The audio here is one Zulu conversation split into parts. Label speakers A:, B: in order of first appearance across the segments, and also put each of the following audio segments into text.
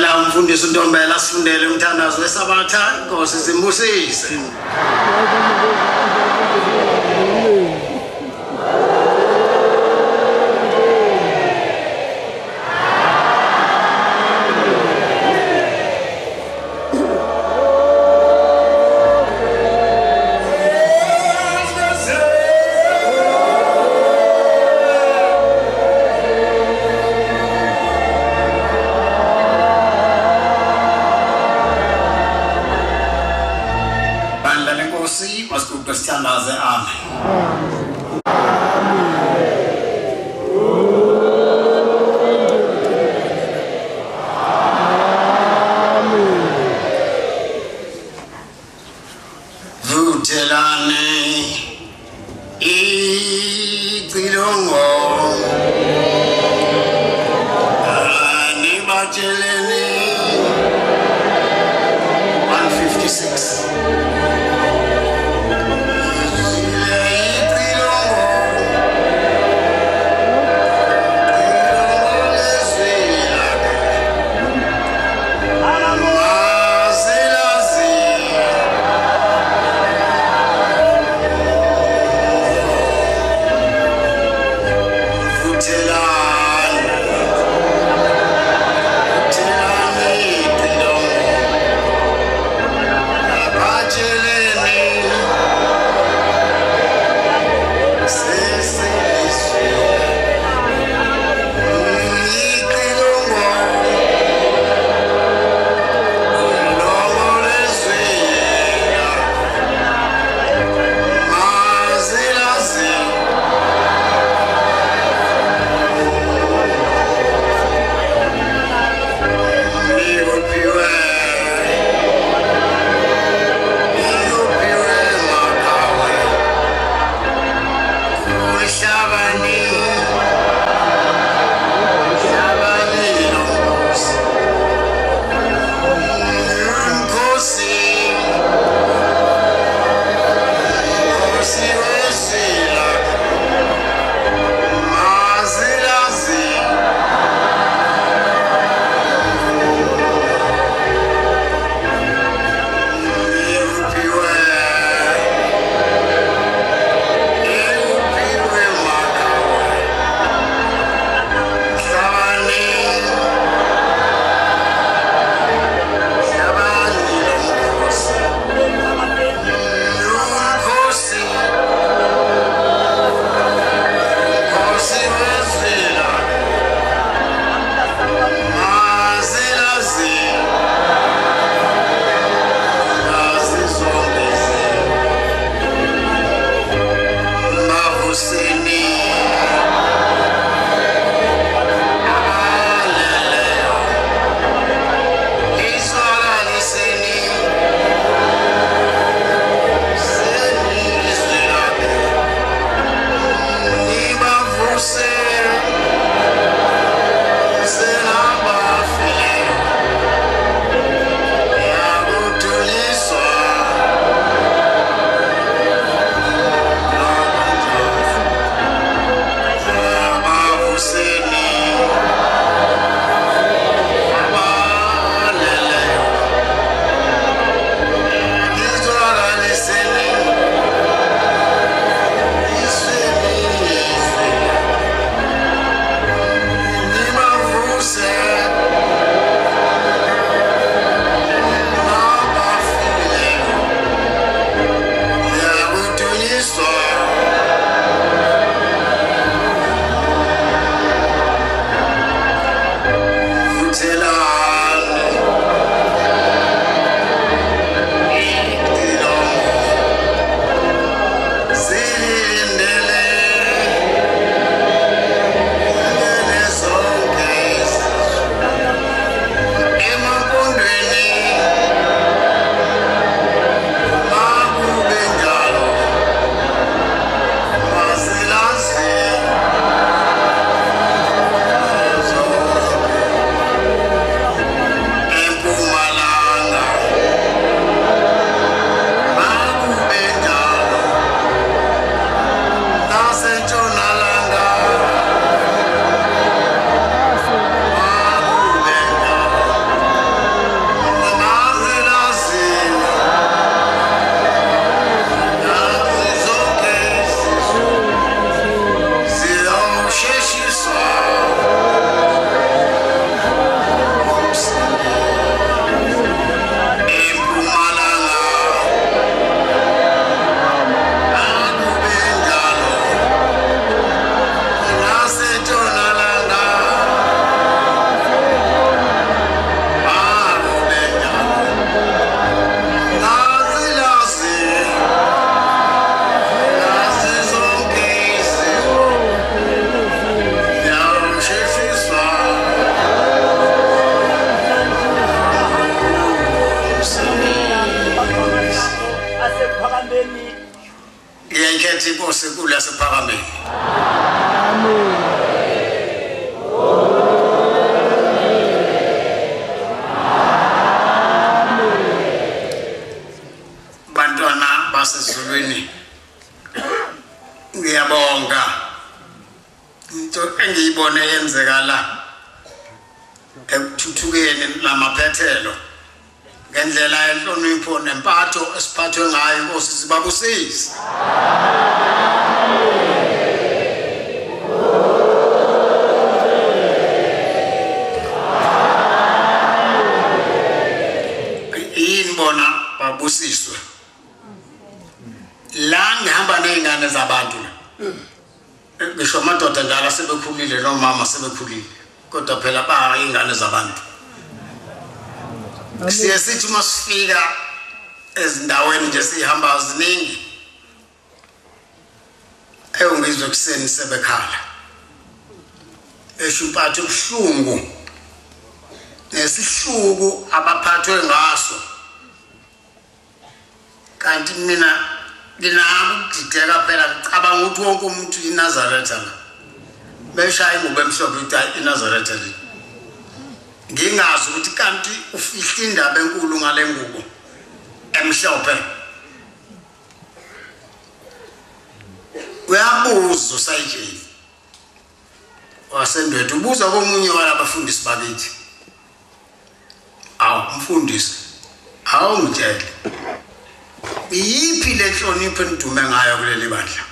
A: Sicela umfundisi uNtombela asifundele umthandazo weSabatha, Inkosi zimbusise. inkosi enkulu yasephakameni.
B: Amen.
A: Bantwana basezulwini, ngiyabonga into engiyibone yenzeka la ekuthuthukeni lamaphethelo ngendlela yenhlonipho nempatho esiphathwe ngayo. Inkosi sibabusise. Yini bona babusiswe la ngihamba nezingane zabantu la, ngisho amadoda njalo sebekhulile nomama sebekhulile, kodwa phela ba ingane zabantu. Siye sithi uma sifika ezindaweni nje sihamba ziningi, ewungizwe kuseni sebekhala esho impatho ebuhlungu nesihluku abaphathwe ngaso. Kanti mina nginako ukudideka phela, ngicabanga ukuthi wonke umuntu iNazaretha la beshaya ingubo emhlophe ukuthi iNazaretha le, ngingazi ukuthi kanti ufihla indaba enkulu ngale ngubo emhlophe. Uyabuza usayitsheli wasendwethu, ubuza komunye walabafundisi bakithi, awu mfundisi, awungitshele iyiphi le nhlonipho enidume ngayo kuleli bandla?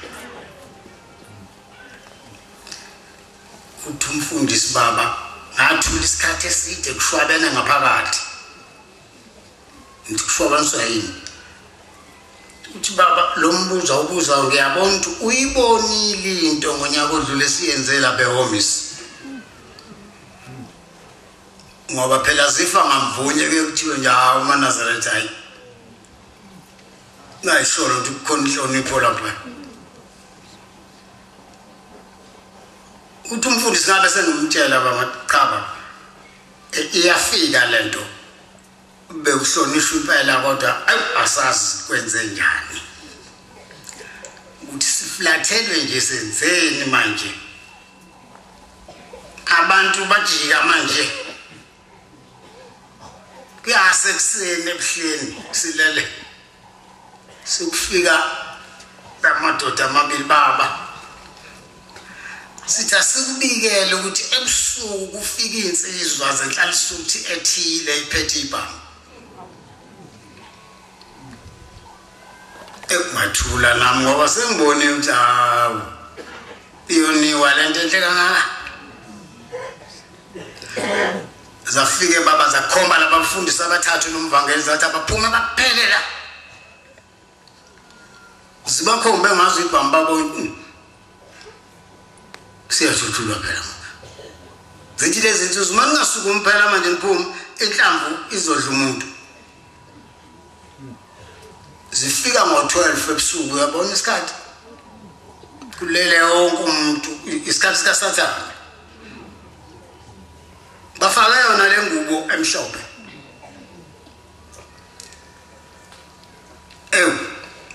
A: Uthi umfundisi, baba, ngathula isikhathi eside kushwabene ngaphakathi. Ngithi kushwabaniswa yini? Uthi baba, lo mbuzo awubuzayo ngiyabona ukuthi uyibonile into ngonyaka odlule siyenze lapha ehhovisi, ngoba phela zifa ngamvunye kuye kuthiwe nje hawu amaNazaretha, hayi ngayisholo ukuthi kukhona inhlonipho lapha. Uthi umfundisi ngabe sengimtshela baba, cha baba, iyafika lento bekuhlonishwa impela, kodwa ayi asazi kwenze njani ukuthi siflathelwe nje, senzeni manje? Abantu bajika manje, kuyasekuseni ebuhleni silele, sekufika amadoda amabili, baba sithi asikubikele ukuthi ebusuku kufika insizwa zenhlalisuthi ethile iphethe ibhamu. Engathula nami ngoba sengibone ukuthi hawu iyoniwa lento enhle kangaka. Zafike baba zakhomba labafundisi abathathu nomvangeli, zathi abaphume baphelela, zibakhombe ngazo ibhamu babo, siyathuthulwa phela. Zithi lezi nsizwa uma ningasukumi phela manje niphume, inhlamvu izodla umuntu. Zifika ngo-12 ebusuku, uyabona isikhathi kulele wonke umuntu, isikhathi sikaSathane. Bafake yona le ngubo emhlophe. Ewu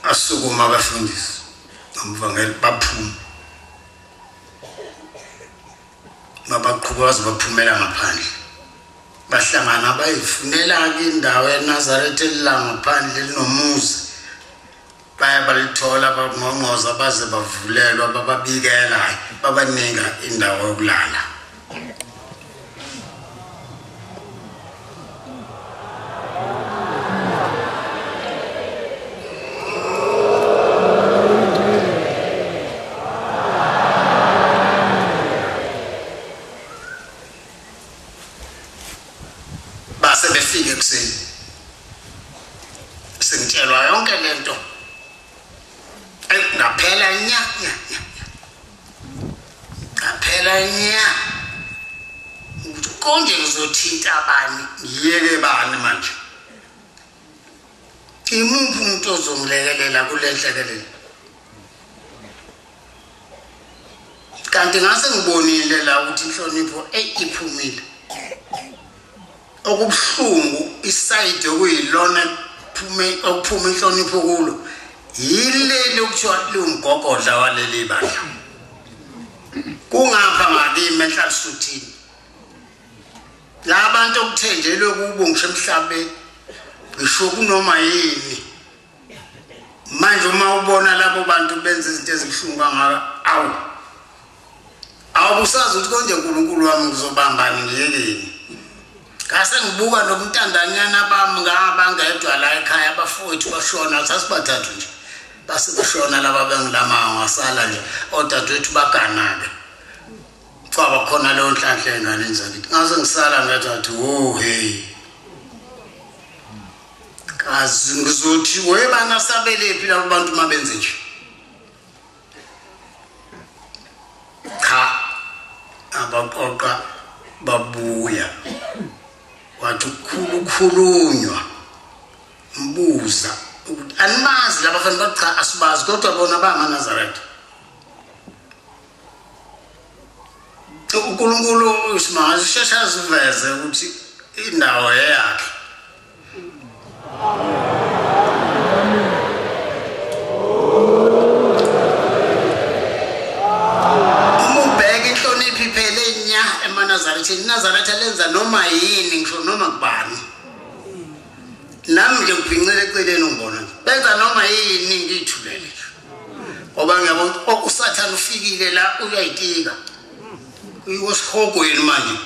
A: asukuma abafundisi nomvangeli baphuma, mabaqhuba baze baphumela ngaphandle, bahlangana bayifunela-ke indawo eNazaretha elila ngaphandle linomuzi, baya balithola bangqongqoza baze bavulelwa, bababikela, babanika indawo yokulala. Base befike ekuseni, sengitshelwa yonke lento, ngaphela nya nya nya, ngaphela nya ukuthi konje ngizothinta bani, ngiyeke bani manje, imuphi umuntu ozongilekelela kule nhlekelele? Kanti ngase ngibonile la ukuthi inhlonipho iphumile. Okubuhlungu isayidi okuyilona okuphuma inhlonipho kulo Yileli okuthiwa liwumgogodla waleli bandla. Kungapha ngakimi enhlalisuthini. La bantu okuthenjelwe kubo ngisho emhlabeni, ngisho kunoma yini. Manje uma ubona labo bantu benza izinto ezibuhlungu kangaka, awu. Awusazi ukuthi konje uNkulunkulu wami ngizobambani ngiyekeni. Ngase ngibuka nomntandanyana bami ngabangedwa la ekhaya, abafowethu bashona, sasibathathu nje. Base bashona laba bengilamanga, ngasala nje odadewethu bagana-ke. Kwaba khona leyo nhlanhla ey'nganeni zakithi. Ngase ngisala ngedwa ngathi, oh hey. Kazi ngizothi webana sabelephi labo bantu uma benze nje. Cha, abaqoqa babuya. Wathi ukukhulunywa mbuza ukuthi animazi laba bafana, bathi cha asibazi, kodwa bona bangamaNazaretha. uNkulunkulu usimanga usheshe aziveze ukuthi indawo eyakhe. Uma ubheka inhlonipho iphele nya emaNazaretheni, iNazaretha lenza noma yini ngisho noma kubani. Nami nje ngibhincele eceleni ungibona nje. Benza noma yini ngiyithulele nje. Ngoba ngiyabona ukuthi uSathane ufikile la uyayitika. Uyosihogweni manje.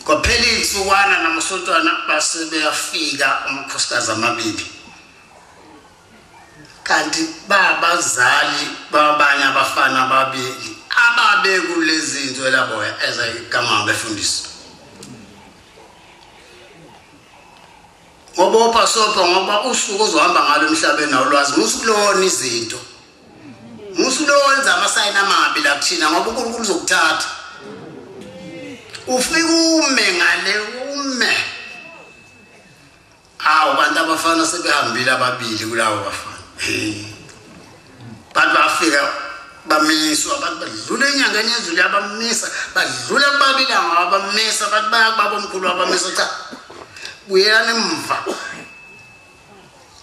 A: Kwaphela insukwana namasontwana base beyafika amakhosikazi amabili. Kanti babazali babanye abafana ababili ababe kulezi zinto laboya ezayigama befundisi. Ngobopha sopha ngoba usuku ozohamba ngalo emhlabeni awulwazi, musukulona izinto. Musulowenza amasayini amabi la kuthina ngoba uNkulunkulu uzokuthatha. Ufika ume ngale ume. Awu bantu abafana sebehambile ababili kulawo bafana. Hey. Bantu bafika bamiswa, abantu badlula enyangeni yezulu abamisa, badlula kubabili abamisa, abantu baya kubabomkhulu abamisa. Cha, buyelani emva.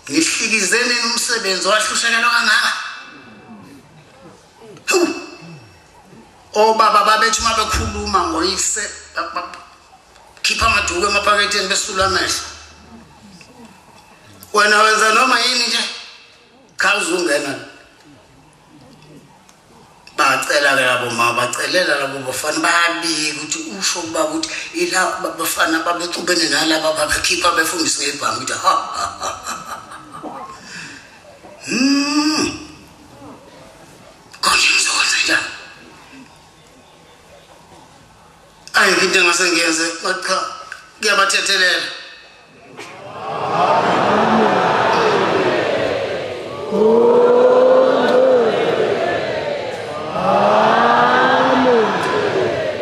A: Nihlikizeni umsebenzi owahlushekelwa kangaka. Obaba babethi uma bekhuluma ngoyise khipha amaduku emaphaketheni besula amehlo. Wena wenza noma yini nje, cha uzungena. Bacela ke labo mama, bacelela labo bafana, bayabika ukuthi usho kuba ukuthi ilabo bafana babexubene nalaba babekhipha befundisi ngebhangi ukuthi ha ha ha. Konje ngizokwenza njani? Ayikho into engase ngiyenze, cha kuyabathethelela.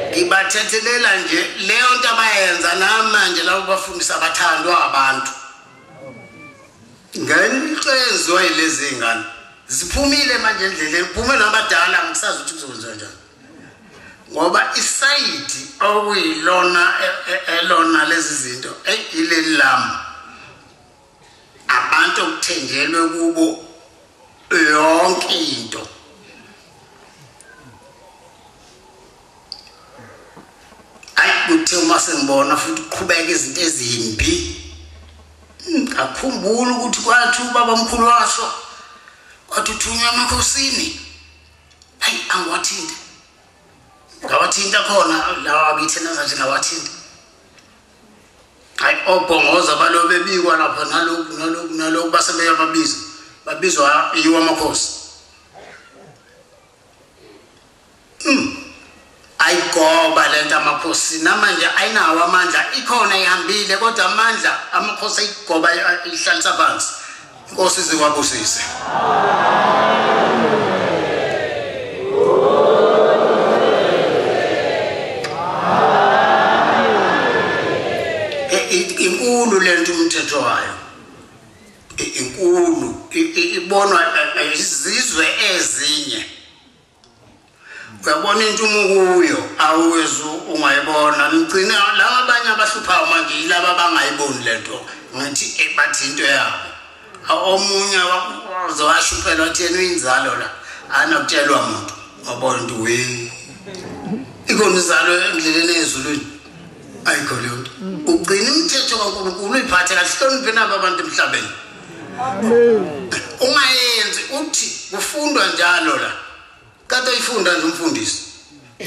A: Ngibathethelela nje leyo nto abayenza namanje labo bafundisa abathandwa abantu. Ngento eyenziwa yilezi ngane ziphumile manje endleleni, kuphume nabadala, ngisazi ukuthi kuzokwenziwa njani. Ngoba isayidi okuyilona elona lezi zinto ileli lami. Abantu okuthenjelwe kubo yonke into. Ayi kuthe uma sengibona futhi kuqhubeka izinto ezimbi, ngakhumbula ukuthi kwathi ubaba omkhulu washo wathi uthunywa emakhosini. Hayi angiwathinta. Ngawathinta khona lawa akithi nazathi ngawathinta. Hayi obhongoza balo bebikwa lapha nalokhu nalokhu nalokhu base beyababiza. Babizwa yiwo amakhosi. Ayigoba lento amakhosi namanje ayinawo amandla, ikhona ihambile kodwa amandla amakhosi ayigoba ihlalisa phansi. Inkosi izikwabusise. Inkulu lento umthetho wayo. Inkulu ibonwa izizwe ezinye. Uyabona into umukuyo awuwezu ungayibona. Ngigcina laba abanye abahluphayo manje yilaba abangayiboni lento, ngathi bathi into yabo. Omunye wazowasho phela wathi yena uyinzalo la, anakutshelwa muntu. Wabona ukuthi we ikhona izalo endleleni ezulwini, ayikho leyo nto. Ugcina imithetho kaNkulunkulu, uyiphathe kahle, hloniphe nabo abantu emhlabeni.
B: Amen.
A: Ungayenzi uthi kufundwa njalo la, kade uyifunda nje umfundisi.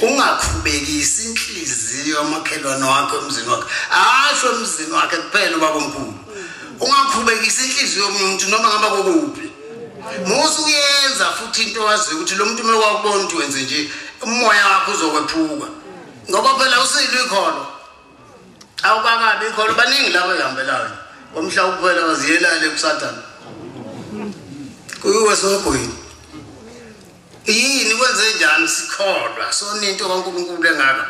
A: Ungakhubekisi inhliziyo yamakhelwane wakho emzini wakhe, asho emzini wakhe kuphela ubabomkhulu. Ungakhubekisi inhliziyo yomuntu noma ngaba kokuphi. Musu uyenza futhi into waziyo ukuthi lo muntu uma wakubona ukuthi wenze nje, umoya wakho uzokwephuka, ngoba phela usilo ikholo, awukakabi ikholo. Baningi labo ehambelayo ngomhla kuphela baziyelale kuSathane, kuyiwe sogwini. Yini kwenze njani sikholwa sona into kaNkulunkulu engaka?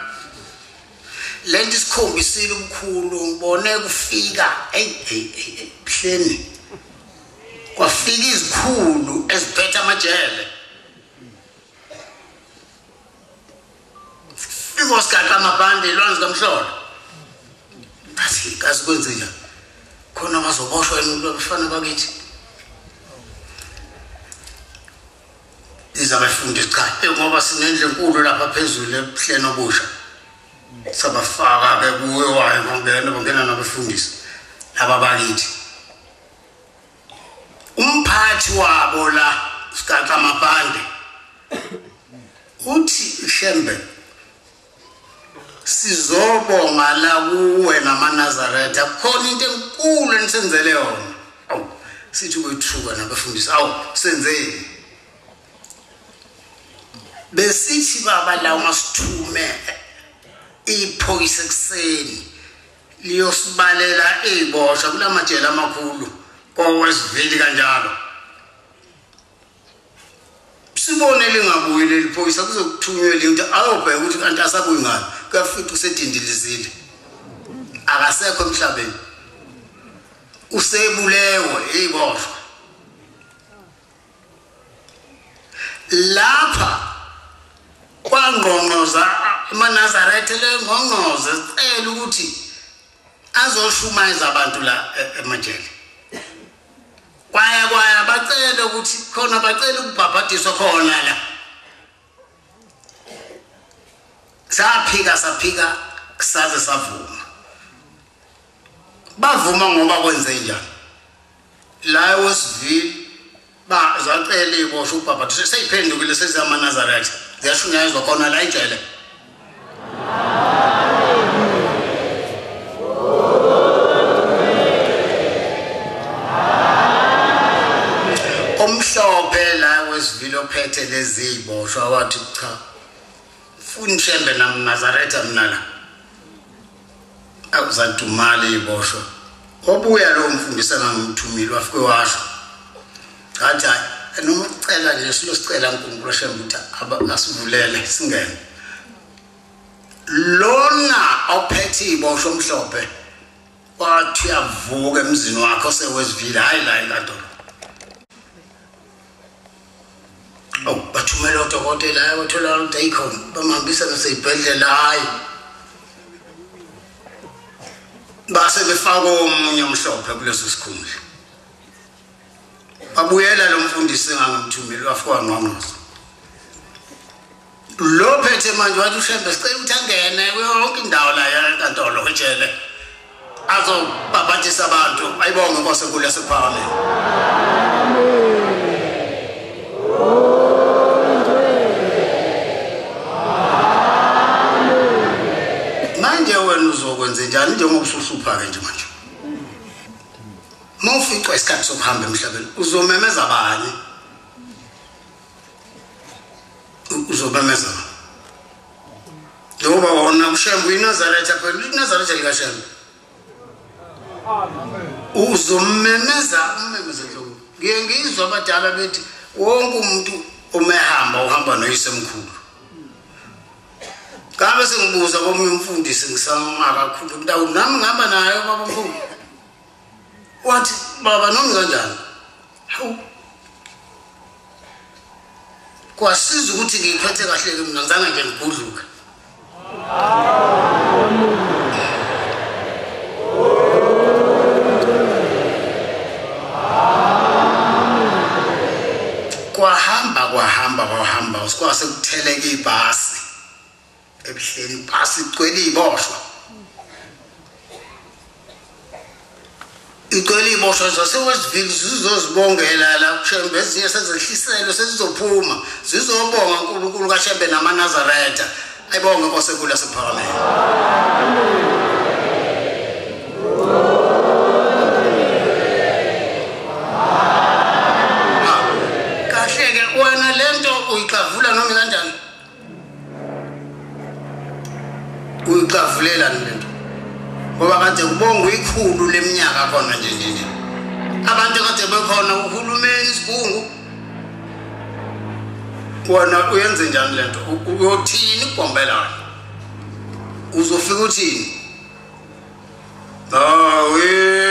A: Lento isikhombisile ubukhulu. Ngibone kufika hey hey hey ebuhleni, kwafika izikhulu eziphethe amajele, fika sigaqa amabhande ilwanzi kamhlolo. Bathi kazi kwenze njani khona bazoboshwa yini abafana bakithi? Izabafundisi cha, ngoba sinendlu enkulu lapha phezulu ebuhleni obusha, sabafaka ke kuyo wayo bangena bangena nabafundisi laba bakithi. Umphathi wabo la sigaqa amabhande uthi Shembe, sizobonga la kuwe namaNazaretha, khona into enkulu enisenzele yona. Awu, sithi kuyithuka nabafundisi, awu senzeni? Besithi baba la umasithume iphoyisa ekuseni liyosibalela iziboshwa kulamajele amakhulu kowesivili kanjalo, sibone lingabuyi leli phoyisa, kuzokuthunywa into ayobheka ukuthi kanti asabuyi ngani, kuyafika usedindilizile, akasekho emhlabeni, usebulewe iziboshwa. Lapha kwangqongqoza amaNazaretha lengqongqoza sicela ukuthi azoshumayeza abantu la emajele. Kwaya kwaya bacela ukuthi khona, bacela ukubhabhadiswa khona la. Saphika saphika saze savuma. Bavuma ngoba kwenze njani la eWestville, bazacela iboshwa ubhabhadiswa, seyiphendukile sezamaNazaretha, ziyashunyayezwa khona la ejele. Omhlophe la eWestville ophethe lezi ziboshwa wathi cha, funi Shembe namaNazaretha mina la, akuzadumala iboshwa. Obuya lo mfundisi engangimthumile wafike washo ngathi hayi, noma ucela nje silosicela uNkulunkulu Shembe ukuthi asivulele singene. Lona ophethe iboshwa omhlophe wathi uyavuka emzini wakhe oseWestville, hayi la enkantolo. Awu bathumela odokotela, hayi wathola ukuthi ayikhona, bamhambisa naseyibhedlela, hayi base befaka omunye omhlophe kuleso sikhundla. Babuyela lo mfundisi engangimthumile wafika wangqongqoza. Lo phethe manje wathi uShembe sicela ukuthi angene kuyo yonke indawo la enkantolo ejele, azobhabhadisa abantu. Ayibonge inkosi enkulu yasekuphakameni. Manje wena uzokwenza njani njengoba usuhlupha ke nje manje? Mawuficwa isikhathi sokuhamba emhlabeni uzomemeza bani? Uzomemeza njengoba wona uShembe uyiNazaretha phela, iNazaretha likaShembe. Uzomemeza ummemeze nhlobo. Ngiye ngizwa abadala bethi wonke umuntu uma ehamba uhamba noyisemkhulu. Ngabe sengibuza komunye umfundisi ngisama kakhulu mntawu, nami ngihamba naye baba mkhulu. Wathi baba noma kanjani? Hawu, kwasiza ukuthi ngiyiphethe kahle ke mina, ngizange nje ngigudluke. Kwase kutheleka ibhasi ebuhleni, ibhasi igcwele iboshwa, igcwele iboshwa zaseWestville zizozibongela la kuShembe, ezinye sezehliselwe sezizophuma zizobonga uNkulunkulu kaShembe namaNazaretha. Ayibonge Nkosi enkulu yasephakameni. Kahle-ke wena lento uyixavula noma kanjani? Uyixavulelani lento? Ngoba kade kubonga ikhulu leminyaka khona nje nje nje. Abantu kade bekhona uhulumeni isigungu. Wena uyenze njani lento? Uyothini kubombelana? Uzofika uthini? Aweludlawu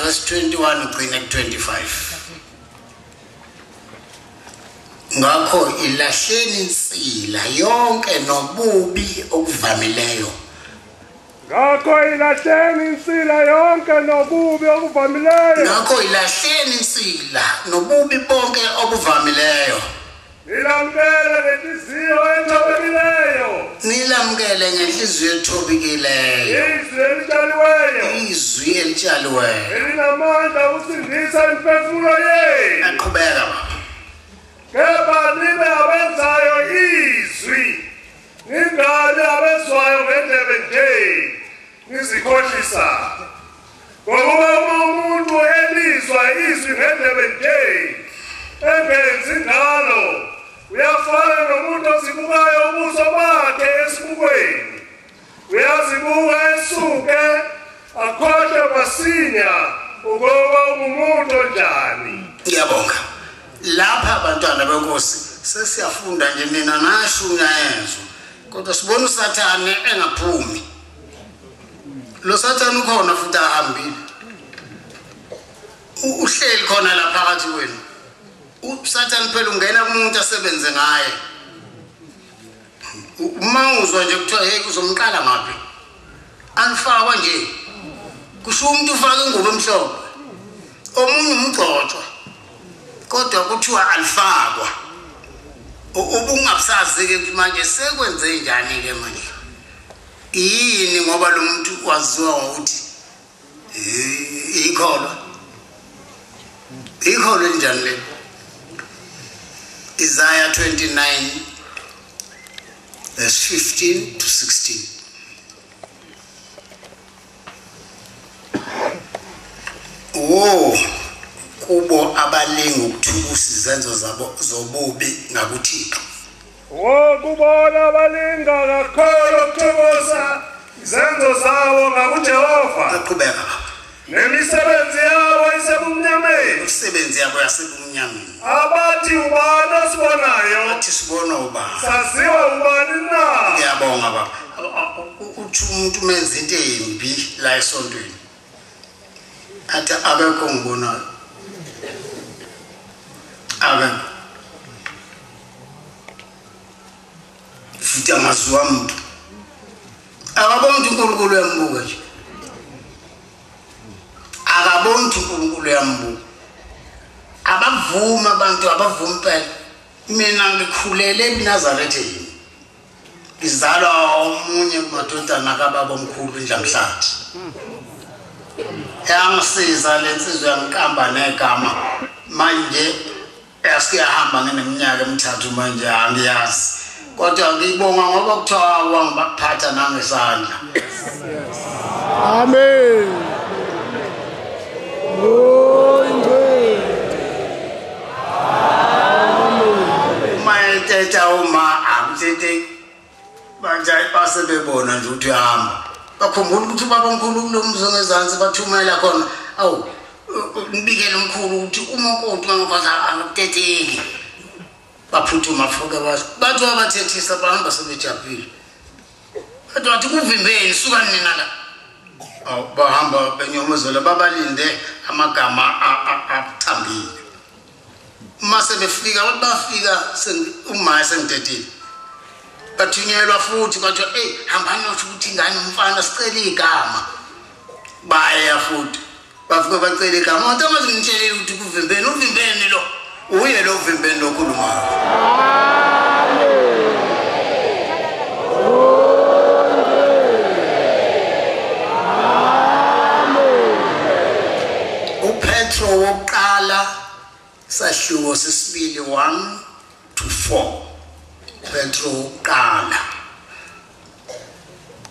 A: verse 21 ugcine ku-25. Ngakho ilahleni insila yonke nobubi okuvamileyo.
C: Ngakho ilahleni insila yonke nobubi okuvamileyo.
A: Ngakho ilahleni insila nobubi bonke obuvamileyo.
C: Nilamukele ngenhliziyo ethobekileyo.
A: Nilamukele ngenhliziyo ethobekileyo.
C: Izwi elitshaliweyo.
A: Izwi elitshaliweyo.
C: Elinamandla ukusindisa imiphefumulo yenu.
A: Aqhubeka baba.
C: Kepha nibe abenzayo izwi, ningabi abezwayo ngendlebe nje, nizikhohlisa. Ngokuba uma umuntu elizwa izwi ngendlebe nje, engenzi ngalo, uyafana nomuntu ozibukayo ubuso bakhe esibukweni. Uyazibuka esuke akhohlwe masinya ukuba ungumuntu onjani.
A: Ngiyabonga. Lapha abantwana benkosi sesiyafunda nje nina nashunyayezwa, kodwa sibona uSathane engaphumi. Lo Sathane ukhona futhi ahambile, uhleli khona la phakathi kwenu. uSathane phela ungena kumuntu asebenze ngaye. Uma uzwa nje kuthiwa hey uzomqala ngaphi, anifakwa nje, kusho umuntu ufake ingubo emhlophe, omunye umgcotshwa, kodwa kuthiwa alifakwa. Ubungabusazi-ke manje sekwenze njani-ke manje yini, ngoba lo muntu waziwa ngokuthi ikholwa. Ikholwa elinjani lelo? Isaiah 29 verse 15 to 16. Wo kubo abalinga ukuthukusa izenzo zabo zobubi ngakuThixo.
C: Wo kubona abalinga kakhulu ukuthukusa izenzo zabo ngakuJehova.
A: Aqhubeka baba.
C: Nemisebenzi yabo isebumnyameni.
A: Imisebenzi yabo yasebumnyameni.
C: Abathi ubani osibonayo?
A: Athi sibona ubani?
C: Saziwa ubani na?
A: Ngiyabonga baba. Uthi umuntu menza into embi la esontweni, athi akekho ngibonayo. Akekho. Futhi angaziwa muntu. Akaboni ukuthi uNkulunkulu uyambuka nje. Akaboni ukuthi uNkulunkulu uyambuka. Abavuma abantu, abavuma impela. Mina ngikhulele eNazaretheni. Ngizalwa omunye kumadodana kababa omkhulu iNdlamhlathi. Yangisiza le nsizwa yangiqamba negama. Manje yasiyahamba ngineminyaka emithathu manje angiyazi. Kodwa ngibonga ngoba kuthiwa wangibaphatha nangesandla.
B: Amen.
A: Uma ethetha uma akuthethe manje base bebona nje ukuthi uyahamba. Bakhumbula ukuthi ubaba omkhulu kulo mzi ongezansi bathumela khona. Awu nibikele umkhulu ukuthi umakoti wangakwazi akutetheki. Baphuthuma fuka bathi abathethisa bahamba sebejabhile. Bathi wathi kuvimbeni suka nina la. Awu bahamba benyomozela babalinde amagama athambile. Uma sebefika bafika uma sengithethile. Bathunyelwa futhi kwathiwa hey hambani nosho ukuthi ingane umfana sicela igama. Baya futhi bafika bacela igama. Wathi amazi ngitshelile ukuthi kuvimbeni, uvimbeni lo. Uye lo uvimbeni lokhulumayo. UPetro wokuqala sahluko sesibili 1 to 4. Petro wokuqala.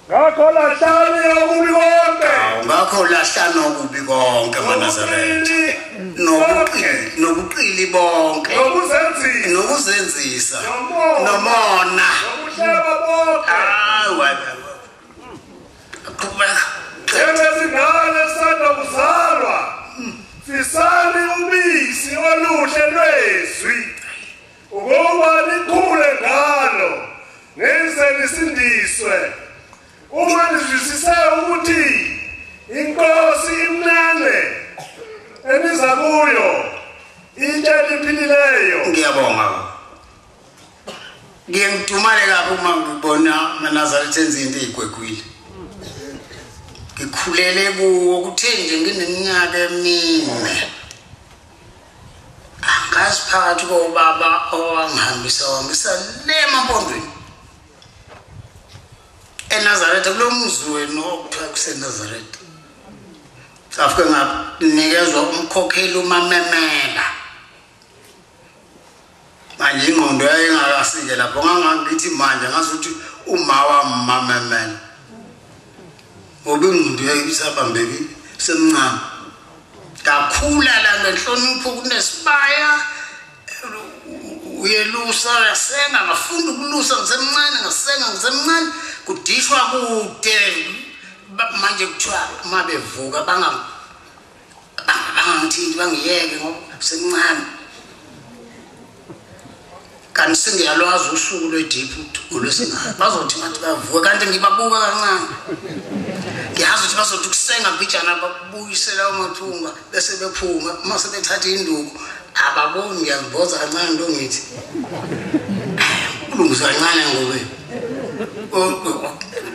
C: Ngakho lahlani okubi konke.
A: Ngakho lahlani okubi konke maNazaretha. Nobuqili bonke. Nokuzenzisa. Nomona.
C: Nokuhleba bonke.
A: Hayi qhubeka.
C: Njengezingane esanda kuzalwa, fisani ubisi oluhle lwezwi, ukuba nikhule ngalo, nize nisindiswe. Uma nizwisise ukuthi inkosi imnene eniza kuyo itshe eliphilileyo.
A: Ngiyabonga. Ngiye ngidumale kabi uma ngibona amaNazaretha enza into eyigwegwile. Ngikhulele kuwo kuthe nje ngineminyaka emine. Angazi phakathi kobaba owangihambisa wangisa le emampondweni. eNazaretha kulo mzi wenu okuthiwa kuseNazaretha. Safike nganikezwa umkhokheli uMamemela. Manje ingqondo yayingakasike lapho ngangithi manje ngazuthi uma wami Mamemela. Ngoba ingqondo yayisabambekile semncane. Kakhula la ngenhlonipho kunesibaya uyelusa uyasenga ngafunda ukulusa ngisemncane ngasenga ngisemncane kudishwa kude manje kuthiwa uma bevuka bangangithinti bangiyeke ngoba semncane. Kanti sengiyalwazi usuku lwediphu olwesingane bazothi bathi bavuka kanti ngibabuka kancane. Ngiyazi ukuthi bazothi kusenga mbijana babuyisela umathunga bese bephuma uma sebethatha induku ababoni ngiyazibhoza kancane into ngithi kulungisa kancane ngobe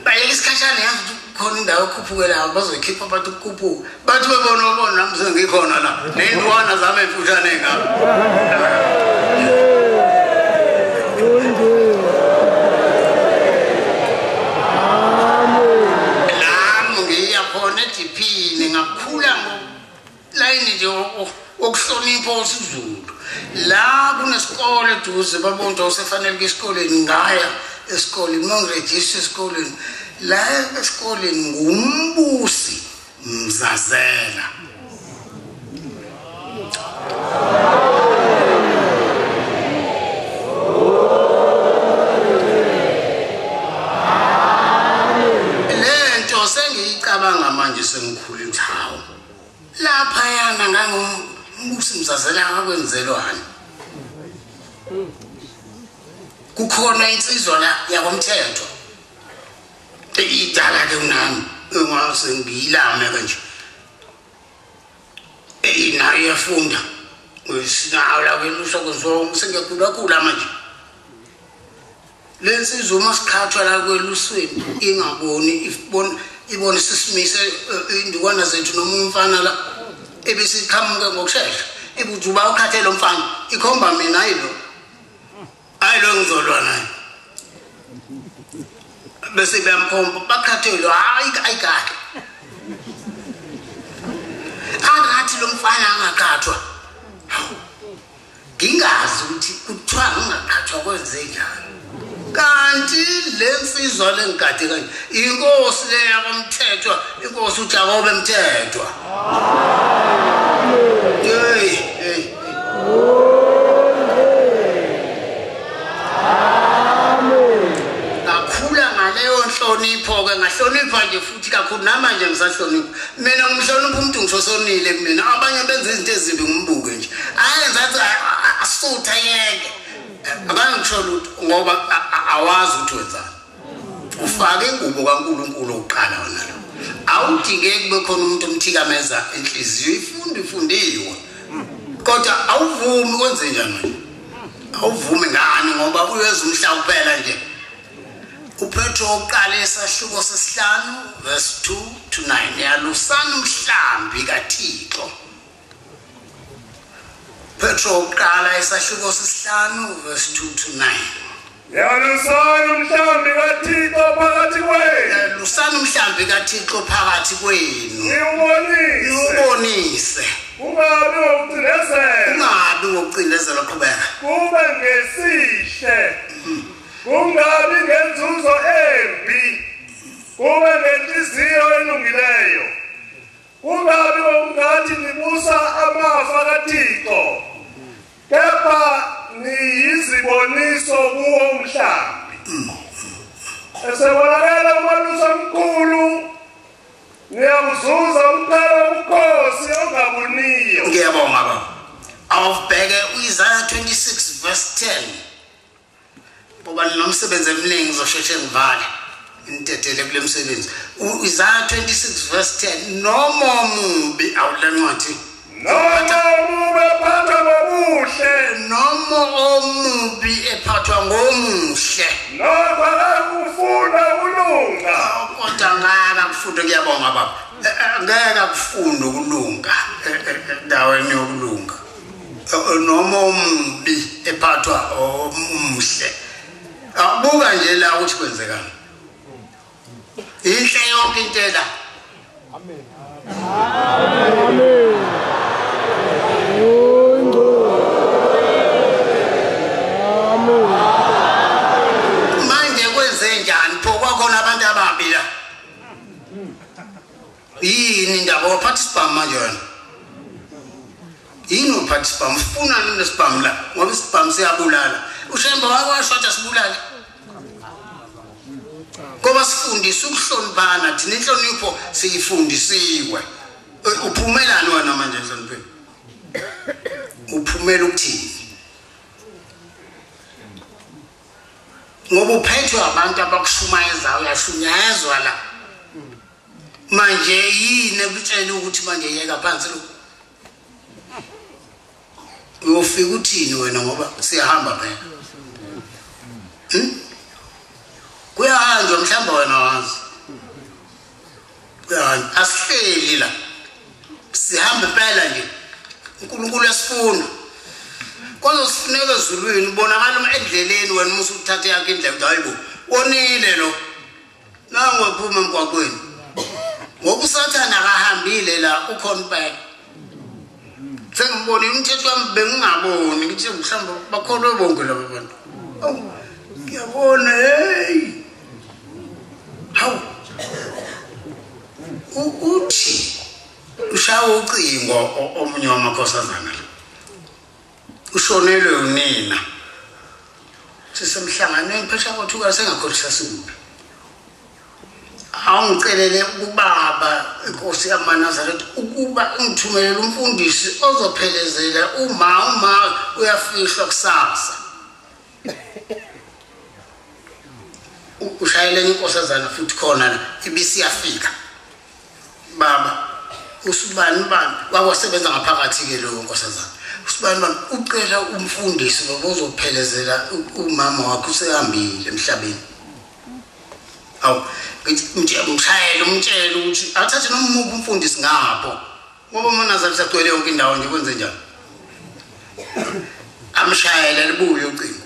A: bayeka isikhashana yazi ukuthi khona indawo ekhuphukelayo bazoyikhipha bathi ukukhuphuka bathi bebona babona nami sengikhona la ney'ntwana zami ey'mfushane ngapha. Lami ngiyakhona ediphini ngakhula ngolayini nje wokuhlonipha isiZulu. La kunesikole eduze babonto usefanele ke esikoleni, ngaya esikoleni, mangirejista esikoleni. La esikoleni ngumbusi Mzazela. Lento sengiyicabanga manje sengikhula ithawu. Lapha yana ngangumbusi Mzazela ngakwenzelwani. Kukhona insizwa la yakwamthetho. Idala ke unami engase ngiyilame kanje. Nayo iyafunda. Sinawo kweluswa kwenziwa sengiyakhula manje. Lensizwa uma siqhathwa la kwelusweni ingaboni ibone sisimise indukwana zethu noma umfana la ebesiqhamuke ngokushesha. Ebuthi uba ukhathe lo mfana ikhomba mina ayilo. Ayilo ngizolwa naye. Bese beyamkhomba bakhathelwe hayi ayikahle. Angathi lo mfana angaqhathwa. Ngingazi ukuthi kuthiwa ngingaqhathwa kwenze njani. Kanti lensizwa lengikade kanje inkosi le yakwamthethwa, inkosi uJakobe Mthethwa. Hey hey. Ngakhula ngaleyo nhlonipho ke, ngahlonipha nje futhi kakhulu namanje ngisahlonipha. Mina ngimhlonipha umuntu ngisosonile kumina. Abanye benza izinto ezimbi ngimbuke nje. Ayenza athi asutha yeke. Abangisho lutho ngoba awazi ukuthi wenzani. Ufake ingubo kaNkuluNkulu oqala wona lo. Awudingeki kube khona umuntu omthikameza inhliziyo, ifundo ifundiwe. Kodwa awuvumi kwenze njani manje? Awuvumi ngani ngoba uyeza umhla kuphela nje. uPetro oqala esahluko sesihlanu verse 2 to 9 yalusana umhlambi kaThixo. Petro oqala esahluko sesihlanu verse 2 to 9.
C: Yalusana umhlambi kaThixo phakathi kwenu.
A: Yalusana umhlambi kaThixo phakathi kwenu. Niwubonise.
C: Ungabi wokucindezela.
A: Ungabi wokucindezela, qhubeka.
C: Kube ngesihle. Kungabi ngenzuzo embi. Kube ngenhliziyo elungileyo. Kungabi ngokungathi nibusa amafa kaThixo. Kepha niyiziboniso kuwo umhlambi. Esebonakala umalusi omkhulu niyakuzuza umqhele wobukhosi ongabuniyo.
A: Ngiyabonga baba. Awubheke uIsaiah 26 verse 10. Ngoba nomsebenzi eminingi ngizosheshe ngivale ngidedele kule msebenzi. uIsaiah 26 verse 10 noma omubi awulencwadi.
C: Noma omubi ephathwa ngobuhle.
A: Noma omubi ephathwa ngomuhle.
C: Nokho akakufunda ukulunga.
A: Kodwa ngeke akufunda, ngiyabonga baba. Ngeke akufunda ukulunga endaweni yokulunga. Noma omubi ephathwa omuhle. Abuka nje la ukuthi kwenzekani. Inhle yonke into la.
B: Amen. Amen.
A: Manje kwenze njani pho kwakhona abantu ababi la? Yini indaba waphatha isibhamu manje wena? Yini uphatha isibhamu? Ufuna nini isibhamu la? Ngoba isibhamu siyabulala. uShembe wakwasho wathi asibulale. Ngoba sifundisa ukuhloniphana, thina inhlonipho siyifundisiwe. Uphumelani wena manje enhlonipheni? Uphumela ukuthini? Ngoba uphethwe abantu abakushumayezayo, uyashunyayezwa la. Manje yini ekutshela ukuthi manje yeka phansi lo? Uyofika uthini wena ngoba siyahamba phela. Kuyahanjwa mhlawumbe wena wazi. Kuyahanjwa, asihleli la. Sihamba impela nje. uNkulunkulu uyasifuna. Kwazofuneka ezulwini ubonakala endleleni wena uma usuthathe yakhe indlela uthi hayibo wonile lo. Nangu ephuma emgwaqweni. Ngoba uSathane akahambile la ukhona impela. Sengibonile umthetho wami bengingaboni ngithi mhlawumbe bakholwe bonke laba bantu. Awu ngiyabona hey. Hawu. Uthi ushaya ucingo omunye wamakhosazana la. Ushonelwe unina. Sisemhlanganweni phesha kwathuka sengakhohlisa sikuphi. Awungicelele ubaba inkosi yamaNazaretha ukuba ngithumelele umfundisi ozophelezela uma uyafihlwa kusasa. Ushayele inkosazana futhi khona la ibisiyafika. Baba usibani bani wakwasebenza ngaphakathi ke lo nkosazana. Usibani bani ucela umfundisi baba ozophelezela umama wakhe usehambile emhlabeni. Awu ngithi umshayele umtshele ukuthi athathe noma umuphi umfundisi ngapho ngoba amaNazaretha agcwele yonke indawo nje kwenze njani. Amshayele libuye ucingo.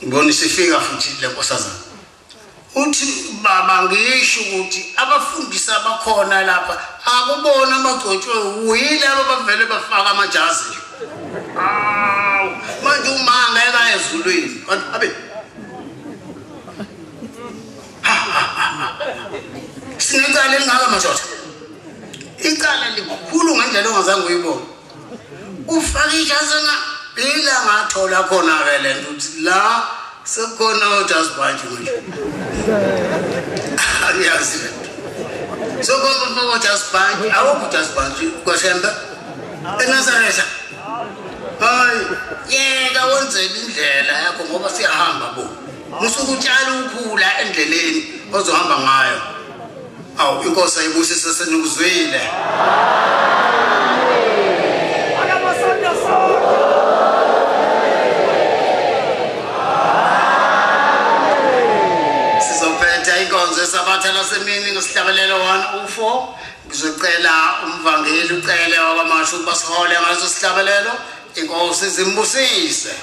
A: Ngibona sifika futhi le nkosazana. Uthi baba ngisho ukuthi abafundisi abakhona lapha akubona abagcotshwe uyilabo bavele bafaka amajazi nje. Awu manje uma ngeke ezulwini abe sinecala elingaka madoda. Icala likhulu ngendlela ongazange uyibone. Ufake ijazi ila ngathola khona ke lento ukuthi la sekukhona ojazi bantshi manje. Angiyazi lento. Sekukhona ojazi bantshi, awukho ujazi bantshi kwaShembe eNazaretha. Hayi, yeka wenzela indlela yakho ngoba siyahamba bo. Musuku utshala ukhula endleleni ozohamba ngayo. Awu inkosi ayibusise senikuzwile. Sizophetha inkonzo yesabatha lasemini ngesihlabelelo 104. Ngizocela umvangeli ucele wakwaMashu ukuba sihole ngaleso sihlabelelo. Inkosi zimbusise.